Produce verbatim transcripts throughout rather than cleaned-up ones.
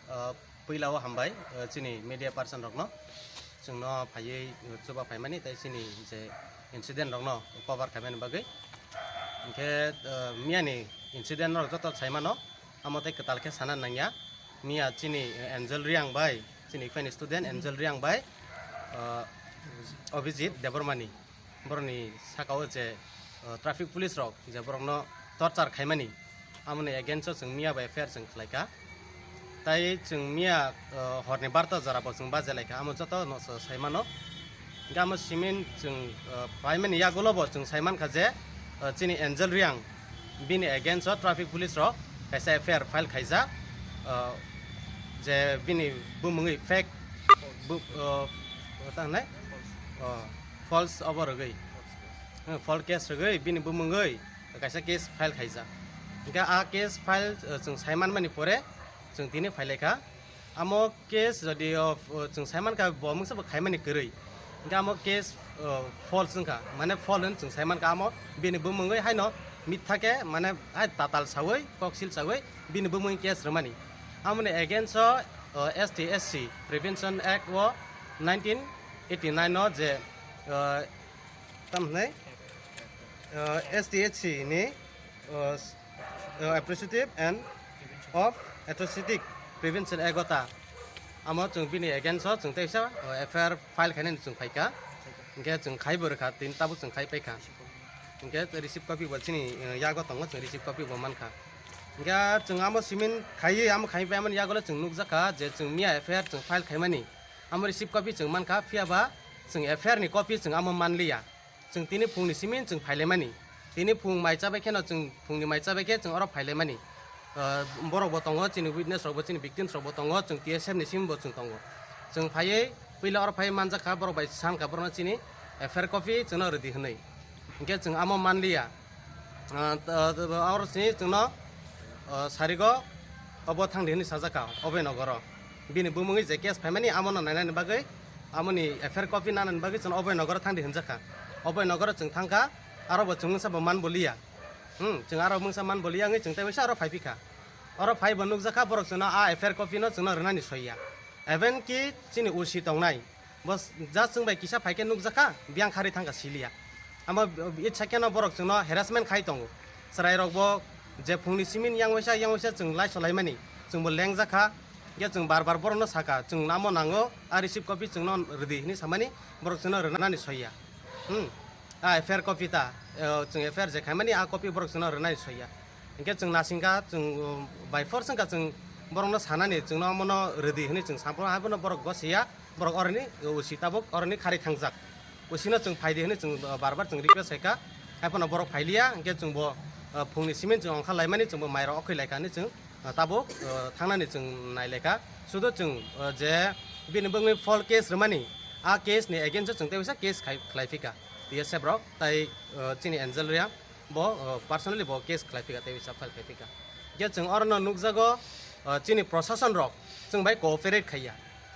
Ah, puila o hambai, ah, chini media person rokno, chwngno phaiwi, ah, chuba phaimani tei chini je incident rokno cover khaimani bagwi. Hinkhe, ah, miyani incident rok joto saimano, amo tei kwtal khe sana nangya. Miya chini, ah, Angel Riang bai, chini Ukraine student Angel Riang bai, ah, Abhijit Debbarmani. Borokni saka o je, ah, traffic police rok je borokno torture khaimani, amoni against o chwng miya bai F I R chwng khlaikha. Tai chwng miya, ah, horni barta jora bo chwng bajelaikha, amo joto no sa-, saimano. Hinkhe amo simin chwng, ah, paimani yagulo bo chwng saimankha je, ah, chini Angel Riang bini against o traffic police rok kaisa F I R file khaijak, ah, je bini bumungwi fake bu-, ah, ta hinai? Oh, false obo rwgwi. Hmm, false case rwgwi bini bumungwi kaisa case file khaijak. Hinkhe a case file, uh, chwng saimanmani pore chwng tini phailaikha. Amo case jodi, uh, chwng saimankha bo mungsa bo khaimani kwrwi. Hinkhe amo case, uh, false wngkha, mane false hwn chwng saimankha amo bini bumungwi haino mitha khe mane hai tatal sawi koksil sawi bini bumungwi case rwmani. Amoni against o, uh, S T S C Prevention Act o nineteen eighty nine o je, uh, tam hinai, uh, S T H C ni, uh, s-, uh, Appreciative and of Atrocities Prevention Act o ta. Amo chwng bini against o chwng teisa, uh, F I R file khainani chwng phaikha. Hinkhe chwng khaibo rwkha, tini tabuk chwng khai paikha. Hinkhe receipt copy bo chini, uh, yago tongo, chwng receipt copy bo mankha. Hinkhe chwng amo simin khaiwi amo khai paimani yago le chwng nukjakha je chwng miya F I R chwng file khaimani. Amo receipt copy chwng mankha, phiya ba chwng F I R ni copy chwng amo manliya. Chwng tini phungni simin chwng phailaimani. Tini phung mai chabai kheno chwng phungni mai chabai khe chwng oro phailaimani. Ah, borok bo tongo, chini witness rok bo, chini victims rok bo tongo, chwng T S F ni simin bo chwng tongo. Chwng phaiwi puila oro phaiwi manjakha, borok bai sankha borokno chini F I R copy chwngno rwdi hwnwi. Hinkhe chwng amo manliya. Ah, ta-, ta-, oro sini chwngno, ah, sarigo obo thangdi hwnwi sajakha, Abhay Nagar o. Bini bumungwi je case phaimani, amono nainani bagwi, amoni F I R copy nanani bagwi chwng Abhay Nagar o thangdi hwnjakha. Abhay Nagar o chwng thangkha, aro bo chwng mungsa bo man boliya. Hmm, chwng aro mungsa man boliya wngwi chwng tei waisa aro phaiphikha. Oro phaibo nukjakha, borok chwngno a F I R copy no chwngno rwnani soiya. Even ki chini O C tongnai, bo s-, just chwng bai kisa phaikhe nukjakha, biyang kharwi thangkha siliya. Amo itsa kheno borok chwngno harassment khai tongo. Chwrairokbo je phungni simin yang waisa, yang waisa chwng laiso laimani, chwngbo lengjakha. Hinkhe chwng bar bar borokno sakha, chwng namo nango, a receipt copy chwngno rwdi hwnwi samani, borok chwngno rwnani soiya. Hmm. A F I R copy ta, eh, chwng F I R je khaimani, a copy borok chwngno rwnani soiya. Hinkhe chwng nasingkha, chwng, um, by force wngkha, chwng borokno sanani, chwngno omono rwdi hwnwi chwng saphuru, haiphano borok gosiya, borok oroni, uh, O C tabuk oroni kharwi thangjak. O C no chwng phaidi hwnwi chwng, uh, bar bar chwng request khaikha, haiphano borok phailiya, hinkhe chwngbo, uh, phungni simin chwng ongkha laimani, chwngbo mairok okhwi laikha hwnwi chwng, uh, tabuk, uh, thangnani chwng nailaikha. Sudo chwng, uh, je bini bangwi false case rwmani, a case ni against o chwng tei waisa case khai-, khlaiphikha T S F rok, tai, uh, chini Angel Reang. Bo, uh, personally bo case khlai phika tei bisa file khai phika. Je chwng orono nukjago, uh, chini prosason rok chwng bai cooperate khaiya.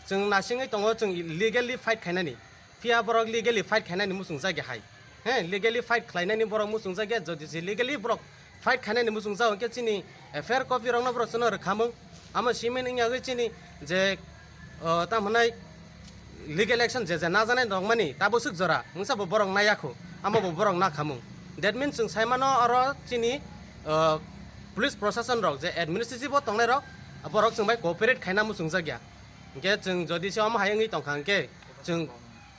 Chwng nasingwi tongo chwng legally fight khainani. Phiya borok legally fight khainani muchung jagya hai. He, legally fight khlainani borok muchung jagya, jodi se legally borok fight khainani muchung jago, hwnkhe chini F I R copy rokno borok chwngno rwkhamung. Amo simin wngya wngwi chini je, o, tamo hwnai legal action je je najaknai rokmani tabuk swk jora, mungsa bo borok naiya kho, amo bo borok nakhamung. That means chwng saimano oro chini, o, police prosason rok je administrative o tongnai rok, borok chwng bai cooperate khaina muchung jakya. Hinkhe chwng jodi se omo hai wngwi tongkha hinkhe chwng,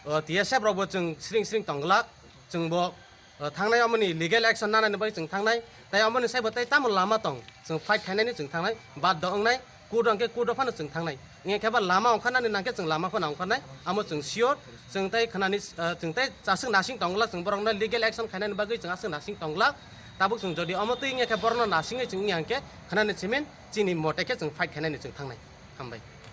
o, T S F rok bo chwng sring sring tongglak, chwng bo O, thangnai omoni legal action nanani bagwi chwng thangnai, tai omoni saibo tai tamo lama tong, chwng fight khainani chwng thangnai, baddo wngnai, court o hwnkhe court o phano chwng thangnai. Wngya khe ba lama ongkha nani nangkhe chwng lama phano ongkha nai, amo chwng sure, chwng tai khnani, ah, chwng tai aswk nasing tongglak, chwng borokno legal action khainani bagwi chwng aswk nasing tongglak. Tabuk chwng jodi omo twi wngya khe borokno nasingwi chwng wngya hwnkhe khnani simin chini mote khe chwng fight khainani chwng thangnai. Hambai.